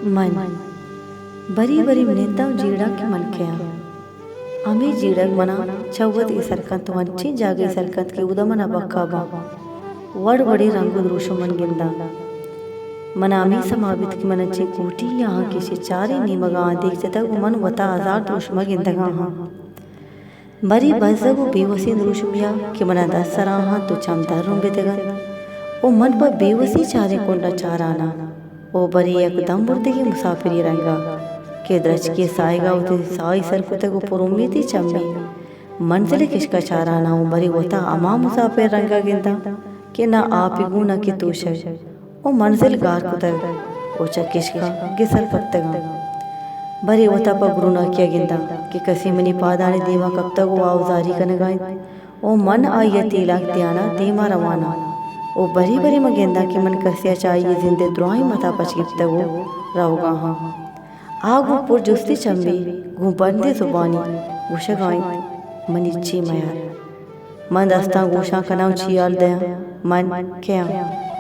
من۔ بری بری من ننداں جیڑاں کہ من کئے آں۔ ہمے جیڑگ منا چہ وت ءَ سر کنت ءُ انچیں جاگہے سر کنت کہ اودا منا بکا باں وڑ وڑیں رنگ ءُ دروشم من گنداں۔ منا ہمے سما بیت کہ من انچیں کوٹی ءَ آں کہ چہ چاریں نیمگاں آ دیگ جتگ ءُ من وتا ہزار دروشم ءَ گندگ ءَ آں۔ برے بزگ ءُ بے وسیں دروشمے ءَ کہ منا دست سرا انت ءُ چم در رمبتگ انت ءُ من پہ بے وسی چاریں کنڈاں چاران آں ءُ برے یکدم مردگیں مساپرے رنگ ءَ کہ درچکے ساہگ ءَ وتی ساہی سر کتگ ءُ پر امیتی چمے منزل ءِ کشک ءَ چاران آں ءُ برے وتا ہما مساپر رنگ ءَ گنداں کہ نہ آپے گون ءَ کہ توشگ ءُ منزل گار کتگ ءُ چہ کشک ءَ گسر پتگ آں۔ برے وتا پہ گروناکی ءَ گنداں کہ کسے منی پادانی دیم ءَ کپتگ ءُ آہوزاری کنگ ءَ انت ءُ من آئی ءِ تیلانک دیان ءَ دیم ءَ روان آں ءُ برے برے من گنداں کہ من کسے ءَ چہ آئی ءِ زند ءِ دراہیں متا پچ گپتگ ءُ روگ ءَ آں۔ آ گوں پر جستی چمے، گوں بندیں زبانے گوشگ ءَ انت، منی چے میار۔ من دستاں گوشاں کناں ءُ چے ہال دیاں، من کئے آں؟